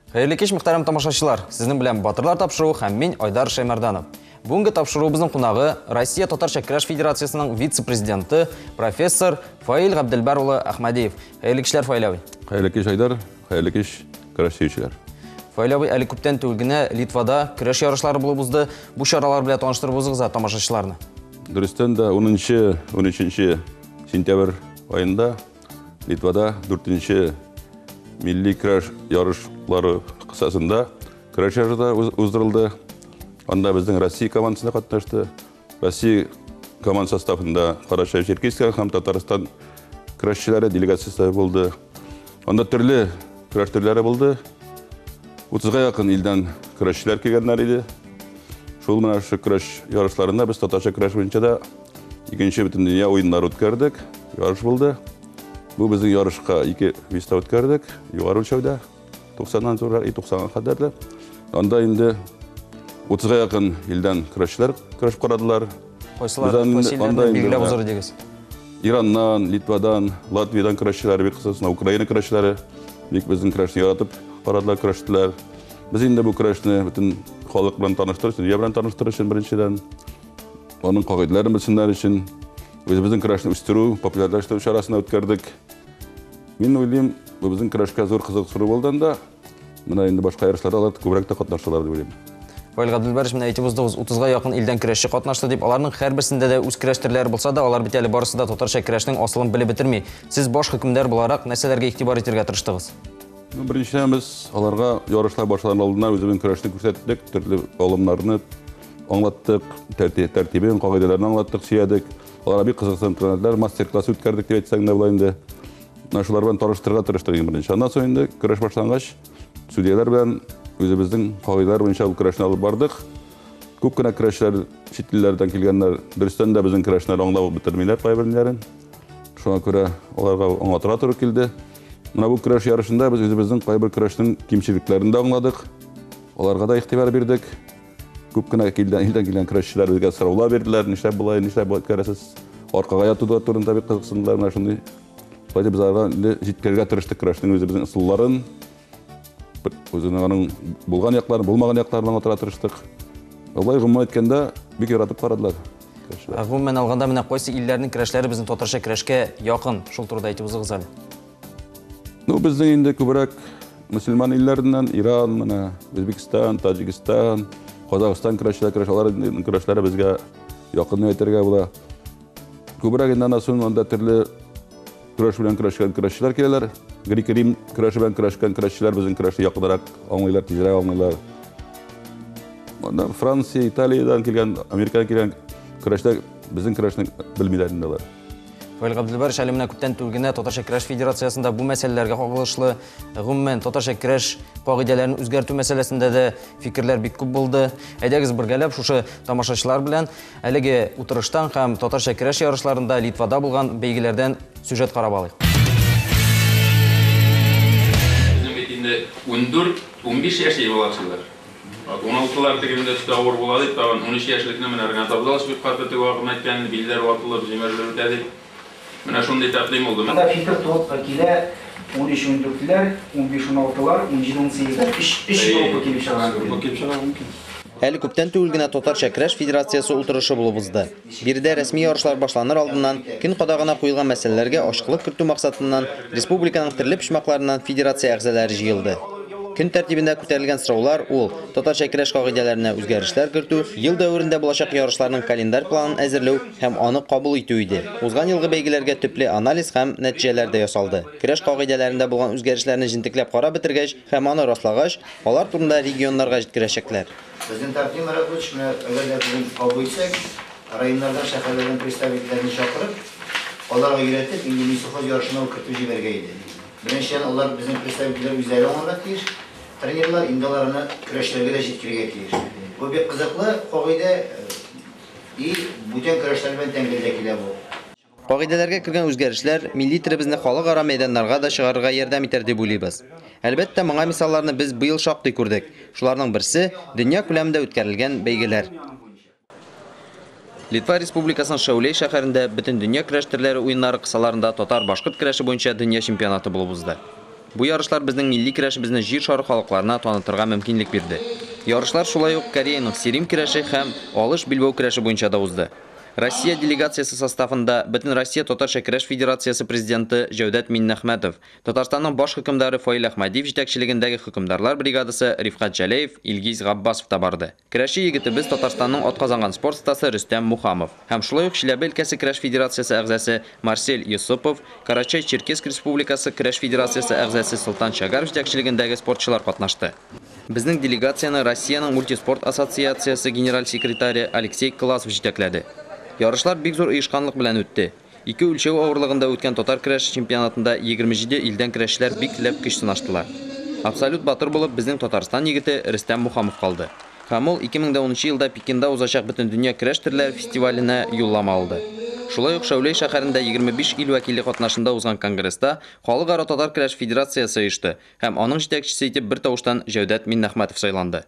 Хәерле кич, мөхтәрәм тамашачылар! Сезнең белән Батырлар тапшыруы һәм мин Айдар Шәймәрданов. Бүгенге тапшыруыбызның кунагы Россия Татарча көрәш Федерациясенең вице-президенты, профессор Фаил Габделбәр улы Әхмәдиев. Хәерле кичләр, Фаил абый. Хәерле кич, Айдар. Хәерле кич, көрәш сөючеләр. Фаил абый, әле күптән түгел генә Литвада көрәш ярышлары булып узды. Бу чаралар белән таныштырып узыгыз тамашачыларны. Дөрестән дә 10-13 сентябрь аенда Литвада 4 милли көрәш ярышлары кысасында көрәш ярышы да уздырылды. Анда безнең Россия командасы да катнашты. Россия команда составында Карачаево-Черкесия һәм Татарстан көрәшчеләре делегациясе булды. Анда төрле көрәш төрләре булды. 30-га якын илдән көрәшчеләр килгәннәр иде. Шул менә шушы көрәш ярышларында без татарча көрәш буенча да икенче бөтендөнья уеннары үткәрдек. Ярыш булды. Бу безнең ярышка ике веста үткәрдек. Югары үлчәүдә 90-нан зуррак и 90-га кадәрле. Анда инде 30-га якын илдән көрәшчеләр көрәшеп карадылар. Кайсылар, кайсы илләрне билгеләп узыр идегез? Ираннан, Литвадан, Латвиядан көрәшчеләр бик кызыксына, Украина көрәшчеләре бик безнең көрәшне яратып карадылар, көрәштеләр. Без инде бу көрәшне бөтен халык белән таныштыру өчен, дөнья белән таныштыру өчен беренчедән, аның кагыйдәләрен белсеннәр өчен, үзебезнең көрәшне үстерү, популярлаштыру чарасын үткәрдек. Мин уйлыйм, бу безнең көрәшкә зур кызыксыну булды анда. Менә инде башка ярышларда алар күбрәк тә катнашалар дип уйлыйм. Фаил Габделбәрович, менә әйтеп уздыгыз, 30-га якын илдән көрәшче катнашты дип. Аларның һәрберсендә дә үз көрәш төрләре булса да, алар бит әле барысы да татарча көрәшнең асылын белеп бетерми. Сез баш хөкемдар буларак нәрсәләргә игътибар итәргә тырыштыгыз? Ну, беренчедән без аларга ярышлар башланыр алдыннан үзебезнең көрәшне күрсәттек, төрле алымнарны аңлаттык, тәртибен, кагыйдәләрен аңлаттык, сөйләдек. Аларга бик кызыксынып тыңладылар, мастер-класс үткәрдек дип әйтсәң дә була инде. Менә шулар белән таныштырырга тырыштык иң беренче. Аннан соң инде көрәш башлангач, судьялар белән үзебезнең кагыйдәләр буенча ул көрәшне алып бардык. Күп кенә көрәшчеләр чит илләрдән килгәннәр, дөрестән дә безнең көрәшне аңлап бетермиләр кайберләрен. Шуңа күрә аларга аңлатырга туры килде. Менә бу көрәш ярышында без үзебезнең кайбер көрәшнең кимчелекләрен дә аңладык. Аларга да игътибар бирдек. Күп кенә илдән килгән көрәшчеләр безгә сораулар бирделәр, нишләп болай, нишләп болай үткәрәсез? Аркага яту турында бик кызыксындылар, менә шундый. Шулай без аларга инде җиткерергә тырыштык көрәшнең үзебезнең ысулларын, үзенең аның булган якларын, булмаган якларын аңлатырга тырыштык. Алай гомумән әйткәндә, бик яратып карадылар. Гомумән алганда, менә кайсы илләрнең көрәшләре безнең татарча көрәшкә якын, шул турыда әйтеп узыгыз әле. Ну, безнең инде күбрәк мөселман илләреннән, Иран, менә Үзбекстан, Таҗикстан, Казахстан көрәшчеләр көрәш, алар көрәшләре безгә якын дип әйтергә була. Күбрәк инде аннан соң анда төрле көрәш белән көрәшкән көрәшчеләр киләләр. Грек-рим көрәше белән көрәшкән көрәшчеләр безнең көрәшне якынрак аңлыйлар, тизрәк аңлыйлар. Анда Франция, Италиядән килгән, Америкадан килгән көрәшләр безнең көрәшне белмиләр инде алар. Фаил Габделбәрович, әле менә күптән түгел генә Татарча көрәш федерациясендә бу мәсьәләләргә кагылышлы, гомумән татарча көрәш кагыйдәләрен үзгәртү мәсьәләсендә дә фикерләр бик күп булды. Әйдәгез бергәләп шушы тамашачылар белән әлеге утырыштан һәм татарча көрәш ярышларында Литвада булган бәйгеләрдән сюжет карап алыйк. Безнең бит инде 14-15 яшьли балачылар. 16-лар тегендә өстә авыр була дип, тагын 13 яшьлекне менә Ренат Абзалович бик каты теге вакытны әйткән, билләр ватылып, җимерелеп бетә дип. Менә шундый тәкъдим булды. Монда фикер туып килә, 13-14-ләр, 15-16-лар, 17-18-ләр, өч өч группа килеп чыгарга мөмкин. Әле күптән түгел генә Татарча көрәш федерациясе утырышы булып узды. Биредә рәсми ярышлар башланыр алдыннан көн кадагына куелган мәсьәләләргә ачыклык кертү максатыннан республиканың төрле почмакларыннан федерация әгъзалары җыелды. Көн тәртибендә күтәрелгән сораулар ул, татарча көрәш кагыйдәләренә үзгәрешләр кертү, ел дәверендә булачак ярышларның календарь планын әзерләү һәм аны кабул итү иде. Узган елгы бәйгеләргә төпле анализ һәм нәтиҗәләр дә ясалды. Көрәш кагыйдәләрендә булган үзгәрешләрне җентекләп карап бетергәч һәм аны раслагач, алар турында регионнарга җиткерәчәкләр. Безнең тәкъдим, Марат Лутч, менә әгәр дә бүген кабул итсәк, районнардан, шәһәрләрдән представительләрне чакырып, аларга өйрәтеп, инде Минсельхоз ярышына ук кертеп җибәрергә иде. Беренчедән, алар, безнең представительләр үзләре аңларга тиеш, тренерлар, инде алар аны көрәшчеләргә дә җиткерергә тиеш. Бу бик кызыклы кагыйдә, и бүтән көрәшләр белән тәңгәл дә килә бу. Кагыйдәләргә кергән үзгәрешләр милли телебезне халыкара мәйданнарга да чыгарырга ярдәм итәр дип уйлыйбыз. Әлбәттә, моңа мисалларны без быел шактый күрдек. Шуларның берсе дөнья күләмендә үткәрелгән бәйгеләр. Литва Республикасының Шәүләй шәһәрендә Бөтендөнья көрәш төрләре уеннары кысаларында татар-башкорт көрәше буенча дөнья чемпионаты булып узды. Бу ярышлар безнең милли көрәшебезне җир шары халыкларына танытырга мөмкинлек бирде. Ярышлар шулай ук Кореяның Сирим көрәше һәм Алыш билбау көрәше буенча да узды. Россия делегациясе составында Бөтенроссия татарча көрәш федерациясе президенты Җәүдәт Миннәхмәтов, Татарстанның баш хөкемдары Фаил Әхмәдиев җитәкчелегендәге хөкемдарлар бригадасы Рифкать Җәләев, Илгиз Габбасов та барды. Көрәшче егетебез Татарстанның атказанган спорт остасы Рөстәм Мухамов һәм шулай ук Чиләбе өлкәсе көрәш федерациясе әгъзасы Марсель Йосыпов, Карачай-Черкесск Республикасы көрәш федерациясе әгъзасы Солтан Чагаров җитәкчелегендәге спортчылар катнашты. Безнең делегацияне Россиянең мультиспорт ассоциациясе генераль секретаре Алексей Класов җитәкләде. Ярышлар бик зур оешканлык белән үтте. Ике үлчәү авырлыгында үткән татар көрәше чемпионатында 27 илдән көрәшчеләр бик теләп көч сынаштылар. Абсолют батыр булып безнең Татарстан егете Рөстәм Мухамов калды. Һәм ул 2010 елда Пекинда узачак Бөтендөнья көрәш төрләре фестиваленә юллама алды. Шулай ук Шәүләй шәһәрендә 25 ил вәкиле катнашында узган конгресста Халыкара татар көрәш федерациясе оешты һәм аның җитәкчесе итеп бер тавыштан Җәүдәт Миннәхмәтов сайланды.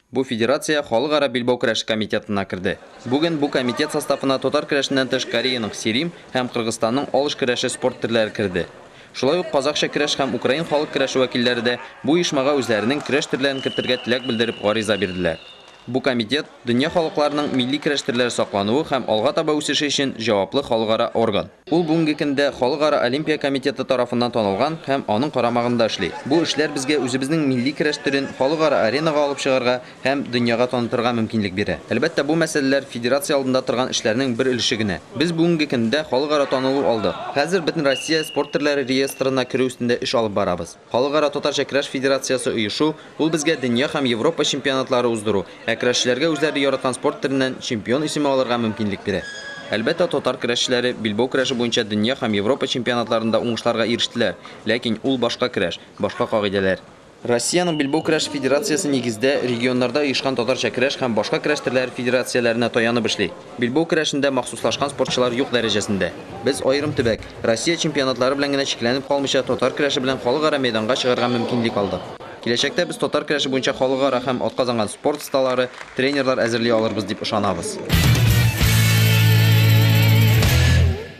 Бу федерация Халыкара билбау көрәше комитетына керде. Бүген бу комитет составына татар көрәшеннән тыш Кореяның Сирим һәм Кыргызстанның алыш көрәше спорт төрләре керде. Шулай ук казакча көрәш һәм украин халык көрәше вәкилләре дә бу оешмага үзләренең көрәш төрләрен кертергә теләк белдереп гариза бирделәр. Бу комитет дөнья халыкларының милли көрәш төрләре саклануы һәм алга таба үсеше өчен җаваплы халыкара орган. Ул бүгенге көндә Халыкара Олимпия комитеты тарафыннан танылган һәм аның карамагында эшли. Бу эшләр безгә үзебезнең милли көрәш төрен халыкара аренага алып чыгарга һәм дөньяга танытырга мөмкинлек бирә. Әлбәттә, бу мәсьәләләр федерация алдында торган эшләрнең бер өлеше генә. Без бүгенге көндә халыкара танылу алдык. Хәзер бөтен Россия спорт төрләре реестрына керү өстендә эш алып барабыз. Халыкара татарча көрәш федерациясе оешу, ул безгә дөнья һәм Европа чемпионатлары уздыру, ә көрәшчеләргә үзләре яраткан спорт төреннән чемпион исеме алырга мөмкинлек бирә. Әлбәттә, татар көрәшчеләре билбау көрәше буенча дөнья һәм Европа чемпионатларында уңышларга ирештеләр, ләкин ул башка көрәш, башка кагыйдәләр. Россиянең билбау көрәш федерациясе нигездә регионнарда оешкан татарча көрәш һәм башка көрәш төрләре федерацияләренә таянып эшли. Билбау көрәшендә махсуслашкан спортчылар юк дәрәҗәсендә. Без аерым төбәк, Россия чемпионатлары белән генә чикләнеп калмыйча татар көрәше белән халыкара мәйданга чыгарга мөмкинлек алдык. Киләчәктә без татар көрәше буенча халыкара һәм атказанган спорт осталары, тренерлар әзерли алырбыз дип ышанабыз.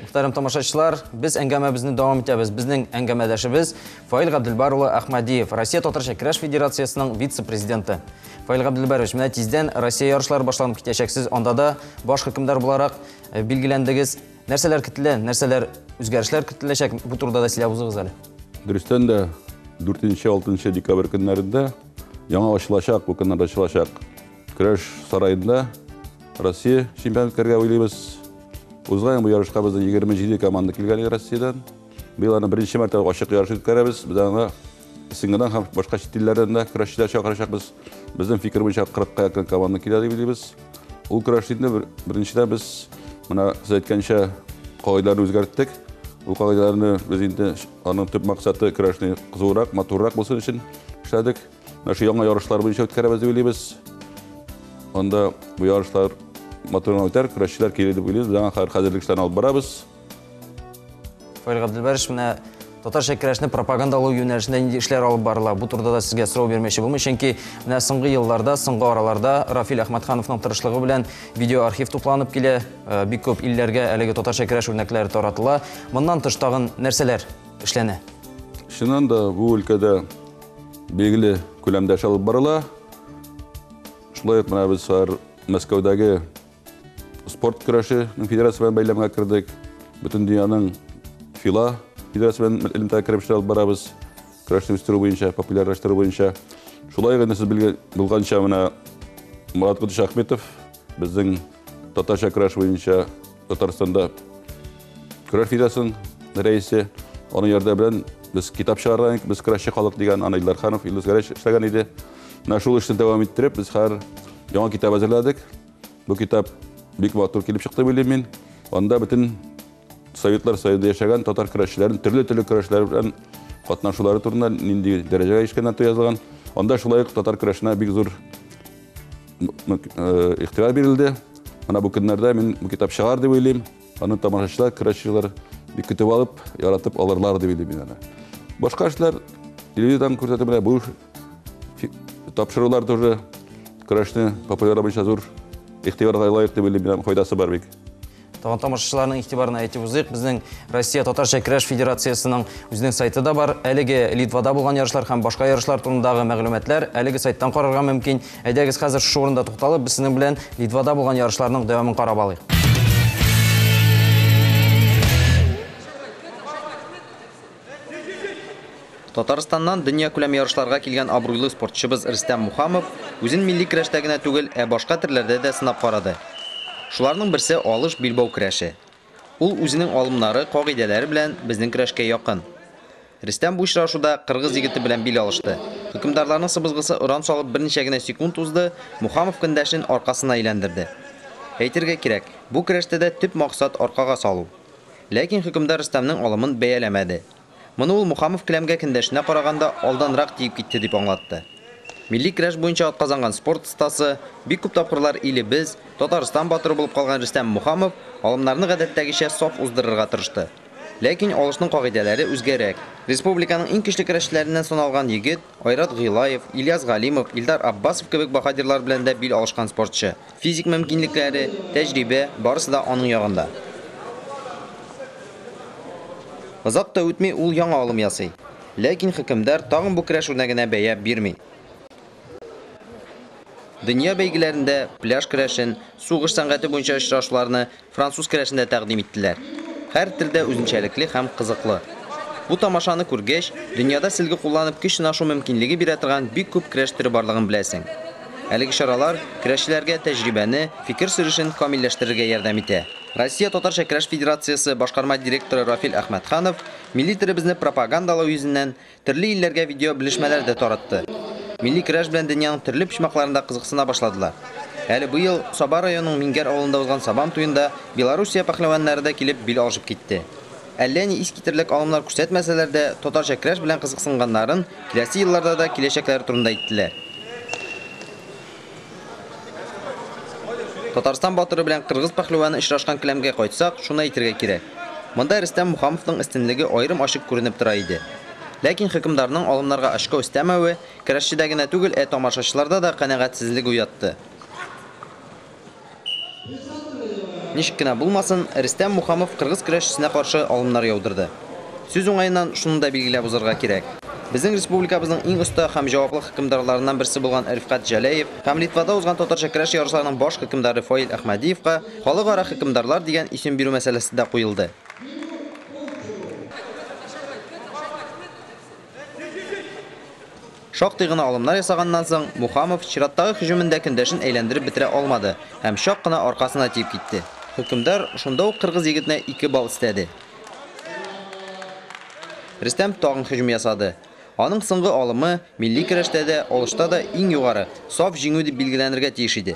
Мөхтәрәм тамашачылар, без әңгәмәбезне дәвам итәбез. Безнең әңгәмәдәшебез Фаил Габделбар улы Әхмәдиев, Россия татарча көрәш федерациясенең вице-президенты. Фаил Габделбарович, менә тиздән Россия ярышлары башланып китәчәк. Сез анда да баш хөкемдар буларак билгеләндегез. Нәрсәләр көтелә, нәрсәләр үзгәрешләр көтеләчәк? Бу турыда да сөйләп узыгыз әле. Дөрестән дә 4-6 декабрь көннәрендә яңа ачылачак, бу көннәрдә ачылачак көрәш сараенда Россия чемпионаты үткәрергә уйлыйбыз. Узган бу ярышка безнең 27 команда килгән иде Россиядән. Быел аны беренче мәртәбә ачык ярыш үткәрәбез. Без аны СНГдан һәм башка чит илләрдән дә көрәшчеләр чакырачакбыз. Безнең фикер буенча 40-ка якын команда килә дип уйлыйбыз. Ул көрәш инде беренчедән без менә сез әйткәнчә кагыйдәләрне үзгәрттек. Ул кагыйдәләрне без инде аның төп максаты көрәшне кызурак, матуррак булсын өчен эшләдек. Менә шу яңа ярышлар буенча үткәрәбез дип уйлыйбыз. Анда бу ярышлар матур үтәр, көрәшчеләр килер дип уйлыйбыз. Без аңа хәзерлек эшләрен алып барабыз. Фаил Габделбарович, менә татарча көрәшне пропагандалау юнәлешендә нинди эшләр алып барыла? Бу турыда да сезгә сорау бирмәкче булмыйм, чөнки менә соңгы елларда, соңгы араларда Рафил Әхмәтхановның тырышлыгы белән видеоархив тупланып килә. Бик күп илләргә әлеге татарча көрәш үрнәкләре таратыла. Моннан тыш тагын нәрсәләр эшләнә? Чыннан да бу өлкәдә билгеле күләмдә эш алып барыла. Шулай ук менә без Мәскәүдәге спорт көрәше федерациясе белән бәйләмгә кердек. Бөтен дөньяның ФИЛА федерациясе белән элемтәгә кереп эшләр алып барабыз. Көрәшне үстерү буенча, популярлаштыру буенча. Шулай ук инде сез белгән булганча менә Мурат Кудыш Ахметов безнең татарча көрәш буенча Татарстанда көрәш федерациясенең рәисе. Аның ярдәме белән без китап чыгарган идек, без көрәшче халык дигән, аны Илдар Ханов, Илдус Гәрәч эшләгән иде. Менә шул эшне дәвам иттереп, без хәзер яңа китап әзерләдек. Бу китап бик матур килеп чыкты дип уйлыйм мин. Анда бөтен Советлар Союзында яшәгән татар көрәшчеләренең төрле-төрле көрәшләр белән катнашулары турында нинди дәрәҗәгә ирешкәннәр турында язылган. Анда шулай ук татар көрәшенә бик зур игътибар бирелде. Менә бу көннәрдә мин бу китап чыгар дип уйлыйм. Аны тамашачылар, көрәшчеләр бик көтеп алып, яратып алырлар дип уйлыйм мин аны. Башка эшләр телевизордан күрсәтеп менә бу тапшырулар тоже көрәшне популярлау буенча зур игътибарга лаек дип уйлыйм, файдасы бар бик. Тагын тамашачыларның игътибарына әйтеп узыйк, безнең Россия Татарча көрәш федерациясенең үзенең сайты да бар. Әлеге Литвада булган ярышлар һәм башка ярышлар турындагы мәгълүматлар әлеге сайттан карарга мөмкин. Әйдәгез, хәзер шушы урында тукталып, без сезнең белән Литвада булган ярышларның дәвамын карап алыйк. Татарстаннан дөньякүләм ярышларга килгән абруйлы спортчыбыз Рөстәм Мухамов үзен милли көрәштә генә түгел, ә башка төрләрдә дә сынап карады. Шуларның берсе алыш билбау көрәше. Ул үзенең алымнары, кагыйдәләре белән безнең көрәшкә якын. Рөстәм бу очрашуда кыргыз егете белән бил алышты. Хөкемдарларның сыбызгысы оран салып берничә генә секунд узды, Мухамов көндәшен аркасына әйләндерде. Әйтергә кирәк, бу көрәштә дә төп максат аркага салу. Ләкин хөкемдар Рөстәмнең алымын бәяләмәде. Моны ул Мухамов келәмгә көндәшенә караганда алданрак тиеп китте дип аңлатты. Милли көрәш буенча атказанган спорт остасы, бик күп тапкырлар илебез, Татарстан батыры булып калган Рөстәм Мухамов алымнарны гадәттәгечә саф уздырырга тырышты. Ләкин алышның кагыйдәләре үзгәрәк. Республиканың иң көчле көрәшчеләреннән саналган егет Айрат Гыйлаев, Ильяс Галимов, Илдар Аббасов кебек баһадирлар белән дә бил алышкан спортчы. Физик мөмкинлекләре, тәҗрибә барысы да аның ягында. Озак та үтми ул яңа алым ясый. Ләкин хөкемдар тагын бу көрәш үрнәгенә бәя бирми. Дөнья бәйгеләрендә пляж көрәшен, сугыш сәнгате буенча очрашуларны француз көрәшендә тәкъдим иттеләр. Һәр төрдә үзенчәлекле һәм кызыклы. Бу тамашаны күргәч, дөньяда силге кулланып көч сынашу мөмкинлеге бирә торган бик күп көрәш төре барлыгын беләсең. Әлеге чаралар көрәшчеләргә тәҗрибәне, фикер сөрешен камилләштерергә ярдәм итә. Россия Татарча көрәш федерациясе башкарма директоры Рафил Әхмәтханов милли төребезне пропагандалау йөзеннән төрле илләргә видео белешмәләр дә таратты. Милли көрәш белән дөньяның төрле почмакларында кызыксына башладылар. Әле быел Саба районының Мингәр авылында узган Сабан туенда Белоруссия пәһлеваннары да килеп бил алышып китте. Әллә ни искитерлек алымнар күрсәтмәсәләр дә, татарча көрәш белән кызыксынганнарын киләсе елларда да киләчәкләре турында әйттеләр. Татарстан батыры белән кыргыз пәһлеваны очрашкан келәмгә кайтсак, шуны әйтергә кирәк. Монда Рөстәм Мухамовның өстенлеге аерым ачык күренеп тора иде. Ләкин хөкемдарның алымнарга очко өстәмәве көрәшчедә генә түгел, ә тамашачыларда да канәгатьсезлек уятты. Ничек кенә булмасын, Рөстәм Мухамов кыргыз көрәшчесенә каршы алымнар яудырды. Сүз уңаеннан шуны да билгеләп узарга кирәк. Безнең республикабызның иң оста һәм җаваплы хөкемдарларыннан берсе булган Рифкать Җәләев һәм Литвада узган татарча көрәш ярышларының баш хөкемдары Фаил Әхмәдиевка халыкара хөкемдарлар дигән исем бирү мәсьәләсе дә куелды. Шактый гына алымнар ясаганнан соң, Мухамов чираттагы һөҗүмендә көндәшен әйләндереп бетерә алмады һәм чак кына аркасына тиеп китте. Хөкемдар шунда ук кыргыз егетенә 2 балл өстәде. Рөстәм тагын һөҗүм ясады. Аның соңгы алымы милли көрәштә дә, алышта да иң югары, саф җиңү дип билгеләнергә тиеш иде.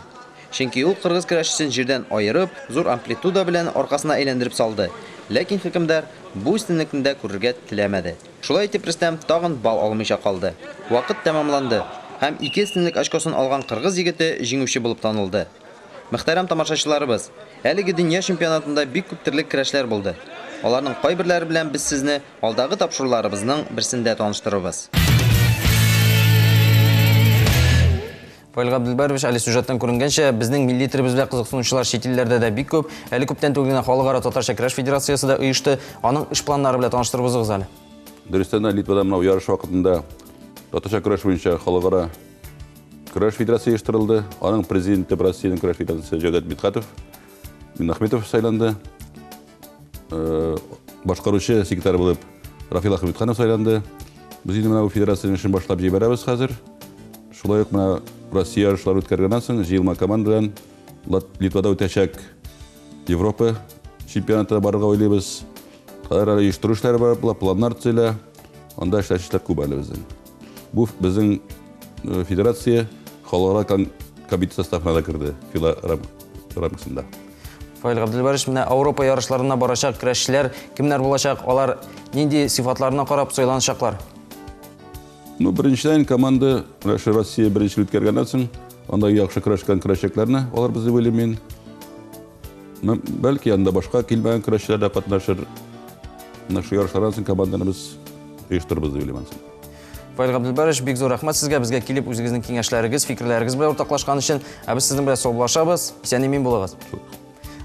Чөнки ул кыргыз көрәшчесен җирдән аерып, зур амплитуда белән аркасына әйләндереп салды. Ләкин хөкемдар бу өстенлекне дә күрергә теләмәде. Шулай итеп Рөстәм тагын балл алмыйча калды. Вакыт тәмамланды һәм 2 өстенлек очкосын алган кыргыз егете җиңүче булып танылды. Мөхтәрәм тамашачыларыбыз, әлеге дөнья чемпионатында бик күп төрле көрәшләр булды. Аларның кайберләре белән без сезне алдагы тапшыруларыбызның берсендә таныштырырбыз. Фаил Габделбәрович, әле сюжеттан күренгәнчә, безнең милли төребез белән кызыксынучылар чит илләрдә дә бик күп. Әле күптән түгел генә Халыкара татарча көрәш федерациясе дә оешты. Аның эш планнары белән таныштырып узыгыз әле. Дөрестән дә, Литвада менә ярыш вакытында татарча көрәш буенча Халыкара көрәш федерациясе оештырылды. Аның президенты Россиянең көрәш федерациясе Җәүдәт Мидхатов Миннахметов сайланды. Башкаручы секретарь булып Рафил Ахметханов сайланды. Без инде менә бу федерациянең эшен башлап җибәрәбез хәзер. Шулай ук менә Россия ярышлары үткәргәннән соң җыелма команда белән Литвада үтәчәк Европа чемпионатына барырга уйлыйбыз. Хәзер әле оештыру эшләре бар, планнар төзелә. Анда эшләр күп әле безнең. Бу безнең федерация халыкара комитет составына да керде, ФИЛА рамкасында. Фаил Габделбәрович, менә Ауропа ярышларына барачак көрәшчеләр кемнәр булачак? Алар нинди сыйфатларына карап сайланачаклар? Ну, беренчедән команда Россия беренче үткәргәннән соң, анда яхшы көрәшкән көрәшчеләрне алар без дип уйлыйм мин. Бәлки анда башка килмәгән көрәшчеләр дә катнашыр. Менә шу ярышлардан соң команданы без оештырырбыз дип уйлыйм. Фаил Габделбәрович, бик зур рәхмәт сезгә, безгә килеп үзегезнең киңәшләрегез, фикерләрегез белән уртаклашкан өчен. Ә без сезнең белән саубуллашабыз. Исән-имин булыгыз.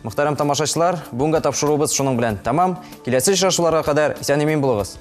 Мөхтәрәм тамашачылар, бүгенге тапшыруыбыз шуның белән тәмам. Киләсе очрашуларга кадәр исән-имин булыгыз.